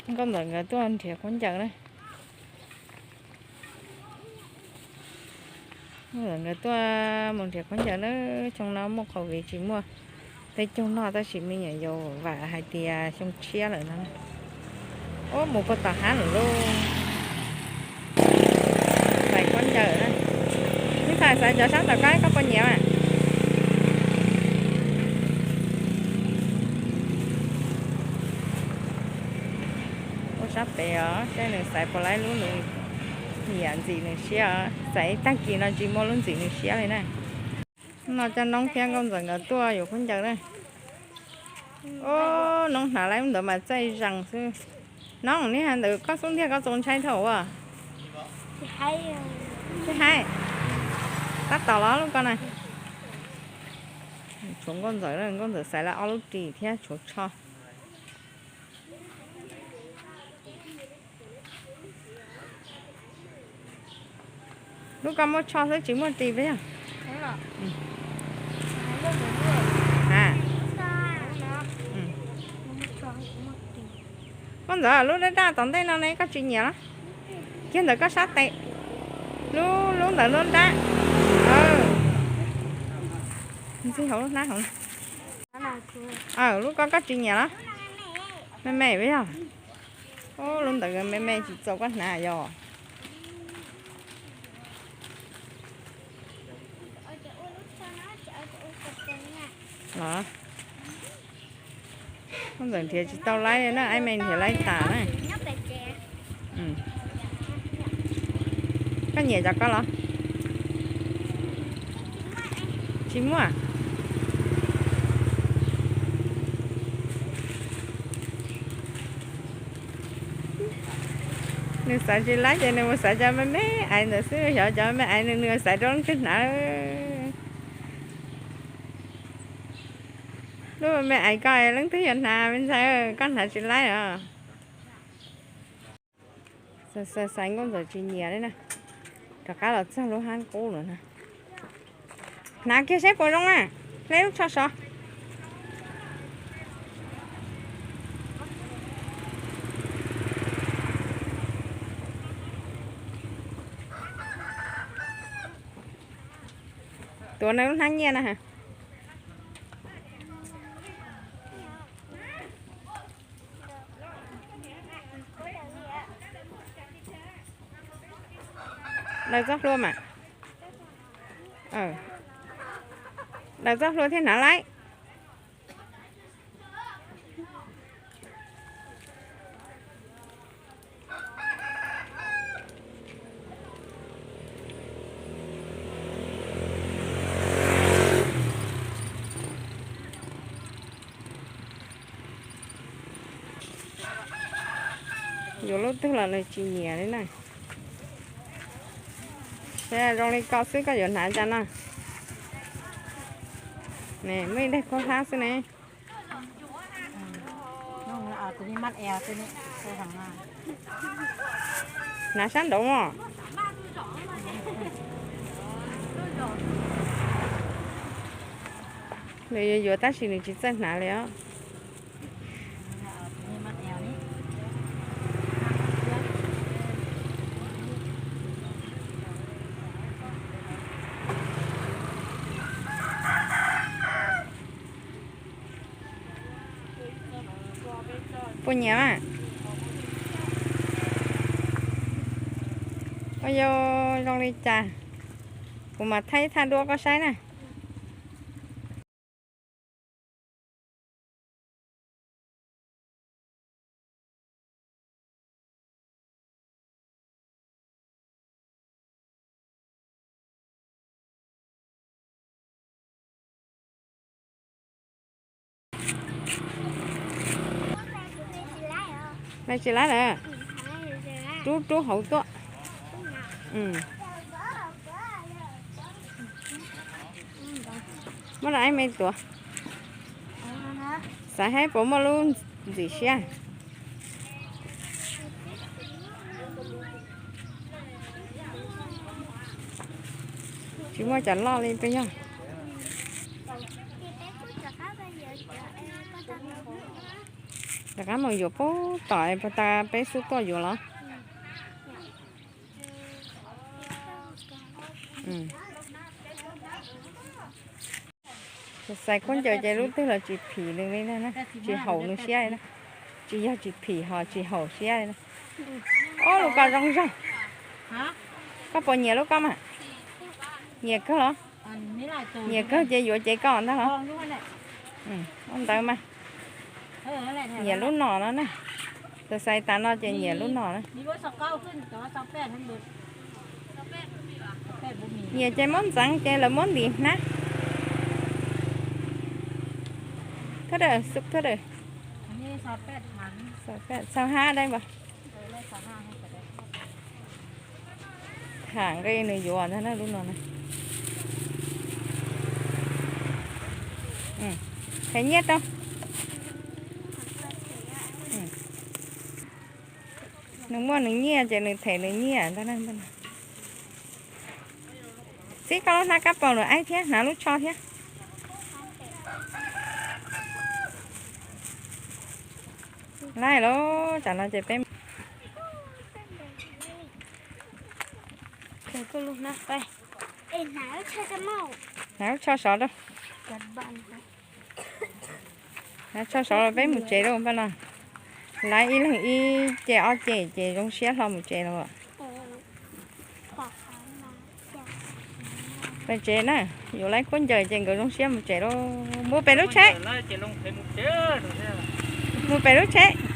Nkauj Ntxawm nkawd tuaj nrhiav khaub ncaws na. Nkauj Ntxawm nkawd tuaj mus nrhiav khaub ncaws na. Xyoo no muaj COVID tsis muaj peb caug no tab sis me nyuam yaus vam hais tias xyoo tshiab lawm no. Ub, mus puag tom hab lawm lauj. Xaiv khaub ncaws na. Ib txhais xaiv cov sab tom koj, koj puas nyiam mas? Ua sab pem os, seb nws xaiv puas laib lub nws nyiam ntxim nws siab os. Xaiv tag kis no tsis muaj lub ntxim nws siab li na. No cov noob thiab Nkauj Ntxawm nkawd tuaj yuav khaub ncaws na. Ub, noob hnav laib lub ntawd mas txaij zees xwb. Noob, neb hais ntawd koj xub ntiag koj txaus ntshai dhau as. Tsis hais. Tab tom los lub ko na. Tshuav Nkauj Ntxawm, Nkauj Ntxawm xaiv lawm ob lub ris thiab tshuav tsho. Lub ko muaj tsho xwb tsis muaj ris puas yog? A, Nkauj Ntxawm, lub daj daj tom ntej no ne koj tsis nyiam los? Kiag ntawm koj sab tes. Lub, lub ntawm lub dab. Ntxig hauv lub hnab hauv. Lub ko koj tsis nyiam los? Me me puas yog? Ub, lub ntawd me me tsis txaus koj hnav yog? Los, Nkauj Ntxawm nrhiav tsis tau laib na, Aib Me nrhiav laib tas na. Koj nyiam cov ko los? Tsis muaj. Nws xaiv tsis laib ces nws mus xaiv cov me me aiv ntawd xwb, xyov cov me me aiv nws, nws xaiv rau leej twg hnav. Lub me me aiv ko leej twg yuav hnav me ntxhais, koj hnav tsis laib os. Xaiv, xaiv Nkauj Ntxawm tsis nyiam li na. Rov qab los txog lub hab qub lawm na. Hnav kiag seb puas zoo na. Hle lub tsho sov. Tuav nws lub hnab nyiaj na. Daws txoj hlua mas. Daws txoj hlua thiaj hnav laib. Yuav lub twg los nws tsis nyiam li na. Seb zoo li ko xwb koj yuav hnav cas no? Ne, muaj ib daim khaub hlab xwb ne. Hnav sab nraud mog. Nws yuav yuav tab sis nws tsis txawj hnav li os. Puas nyiam mas? Ua yog zoo li cas, kuv mam thaij ib thaj duab koj saib na. Me tsis laib lawm. Rub rub hauv tuaj. Muab rau Aib Me tuav. Xav saib puas muaj lub ntxim siab. Tsis muaj cov loj li puas yog? Rov qab mus yuav pub tom puag ta peb xub tuaj yuav los. Xais khaub ncaws ces lub twg los tsis phim nws li na, tsis haum nws siab li na. Tsis yog tsis phim ho tsis haum siab li na. Ob lub ko zoo zog. Koj puas nyiam lub ko mas? Nyiam kawg los? Nyiam kawg ces yuav cev ko ntag los? Ntawd mas. Nyiam lub no no na. Xais tas no ces nyiam lub no na. Nyiam ces muab ntxeev ces lawv muab ntim hnab. Thawj daws, xub thawj daws. Xaus hab dab npag. Tham nqi nws yuav ntag na lub no na. Qhia nyiaj rau. Nws muaj nws nyiaj ces nws them nws nyiaj ntag na. Txib koj lub hnab kab paus lawm aib thiab hnav lub tsho thiab. Laij lauj, tsam no ces peb hnav lub tsho sov rau. Hnav tsho sov rau peb mus tsev lauj npaj no. Lawv ib leeg ib ce ob ce ces zoo siab hlo mus tsev lauj. Peb tsev na, yuav lawv khaub ncaws ces nkawd zoo siab mus tsev lauj. Mus pem lub tsheb. Mus pem lub tsheb.